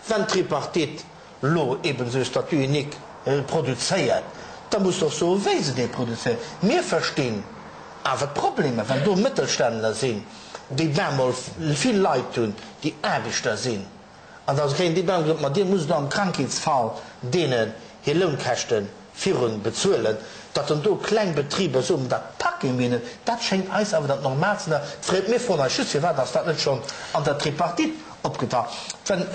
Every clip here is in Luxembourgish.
Wenn d'Tripartite elo eben esou e Statut unique produzéiert, da muss se och soen, wéi se dee produzéiert. Mir verstinn awer d'Problemer, well do Mëttelständler sinn, déi bemol vill Leit hunn, déi Aarbechter sinn, an da kréien déi bemol gesot, ma dir musst elo am Krankheetsfall deenen hir Lounkäschte virun bezuelen, datt dann do kleng Betriber soen, dat packe mir net, dat schéngt eis awer dat Normaalsten ze sinn. Mir froen eis just, firwat ass dat net schonn an der Tripartite opgetaucht? Well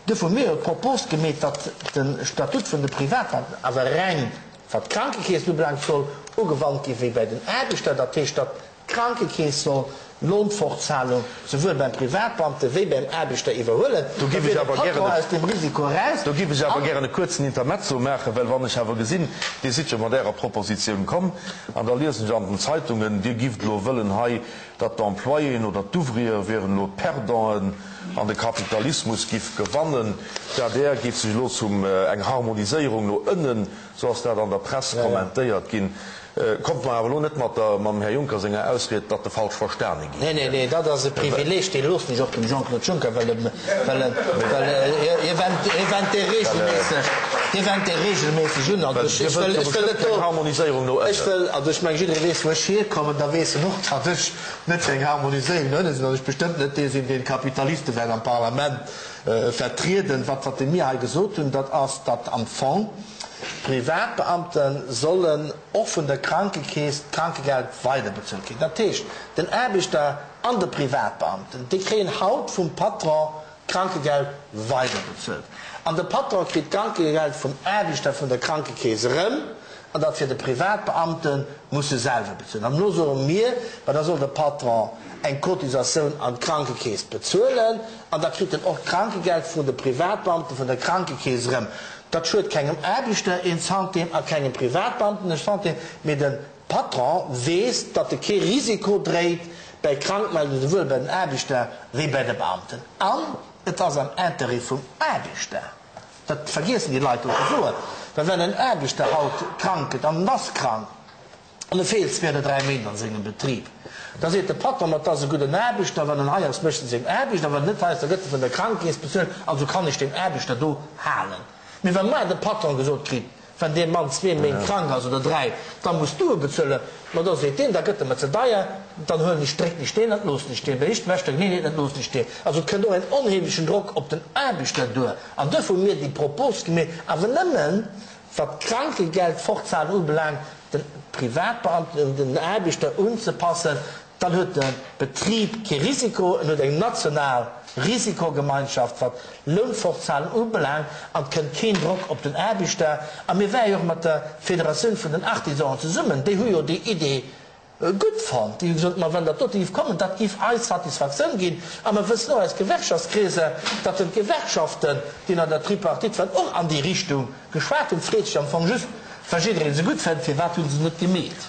duerfir hu mir jo d'Propos gemeet, datt de Statut vun de Privatbeamten awer reng wat d'Krankekeess ubelaangt soll ugewannt gi wéi bäi den Aarbechter, dat heescht, datt D'Krankekeess soll d'Lohnfortzahlung souwuel beim Privatbeamte wéi beim Aarbechter iwwerhuelen. Do Da giff wier ech de awer gären Patron e, aus dem Risiko eraus. do giff ech awer An. gären e kuerzen Intermezzo maachen, well wann ech awer gesinn, Dir sidd jo mat Ärer Propositioun komm, an da liesen ech an den Zeitungen, Dir gifft elo wëllen hei, datt d'Employéen oder d'Ouvriere wieren elo d'Perdanten an de Kapitalismus giff gewannen, d'ADR géif sech elo zum eng Harmoniséierung no ënnen, sou ass dat an der Press kommentéiert ginn. Kommt mer awer elo net mat der, mam Här Juncker senger Ausried, datt e falsch verstane gi Nee, nee, wier. nee, dat ass e Privileeg, dee loossen ech och dem Jean-Claude Juncker, well e, well e, well e, hie wennt, hie wennt dee regelméisseg, hie wennt dee regelméisseg un. Also Well ech, Dir ech wëllt wëll, jo ech wëll bestëmmt net do, keng Harmoniséierung no ech ënnen. wëll, also ech mengen, jidderee weess, wou ech hierkommen, da weess en och, datt ech net fir eng Harmoniséierung no ënne sinn, datt ech bestëmmt net dee sinn, deen d'Kapitaliste wäert am Parlament vertrieden. Wat, wat mir hei gesot hunn, dat ass, datt am Fong d'Privatbeamte sollen och vun der Krankekeess d'Krankegeld weiderbezuelt kréien. Dat heescht, den Aarbechter an de Privatbeamten, déi kréien haut vum Patron d'Krankegeld weiderbezuelt. An de Patron kritt d'Krankegeld vum Aarbechter vun der Krankekeess erëm, an dat fir de Privatbeamte muss e selwer bezuelen. An elo soe mir, ma da soll de Patron eng Cotisatioun an d'Krankekeess bezuelen, an da kritt en och d'Krankegeld vun de Privatbeamte vun der Krankekeess erëm. Dat schued kengem Aarbechter een Centime a kengem Privatbeamten e Centime, mee de Patron weess, datt e kee Risiko dréit bäi Krankmeldungen, souwuel bei den Aarbechter wéi bäi de Beamten. An et ass am Intérêt vum Aarbechter, dat vergiessen déi Leit do ze soen, well wenn en Aarbechter haut krank gëtt, an en ass krank, An e feelt zwee oder dräi Méint an sengem Betrib. Da seet de Patron, Ma 't ass e gudden Aarbechter, wann en hei ass, mécht en seng Aarbecht, a wann en net hei ass, da gëtt e vun der Krankekeess bezuelt, also kann ech deen Aarbechter do halen. Mee wa mar de Patron gesot kritt, Wann dee Mann zwee Méint krank ass oder dräi, da muss du e bezuelen, ma da seet deen, Da gëtt e mer ze deier, dann huelen ech, drécken ech deen an loossen ech deen. Bei éischt Wäschter, Nee, nee, dat loossen ech deen. Also et kënnt och en onheemlechen Drock op den Aarbechter duer. An duerfir hu mir déi Propos gemeet, awer nëmmen, Wat d'Krankegeldfortzahlung ubelaangt, den Privatbeamten un den Aarbechter unzepassen, dann huet de Betrib kee Risiko, en huet eng national Risikogemeinschaft, wat d'Lounfortzahlung ubelaangt, an et kënnt keen Drock op den Aarbechter. A mir ware jo och mat der Federatioun vun den Artisanen zesummen, déi hu jo déi Idee gutt fonnt. Déi hu gesot, ma wann dat dote géif kommen, dat géif eis Satisfaktioun ginn. A mer wëssen och aus Gewerkschaftskreeser, datt den d'Gewerkschaften, déi an der Tripartite waren, och an déi Richtung geschwat hunn. Et freet sech am Fong just, wa jidderee se gutt fënnt, firwat hu se net gemeet?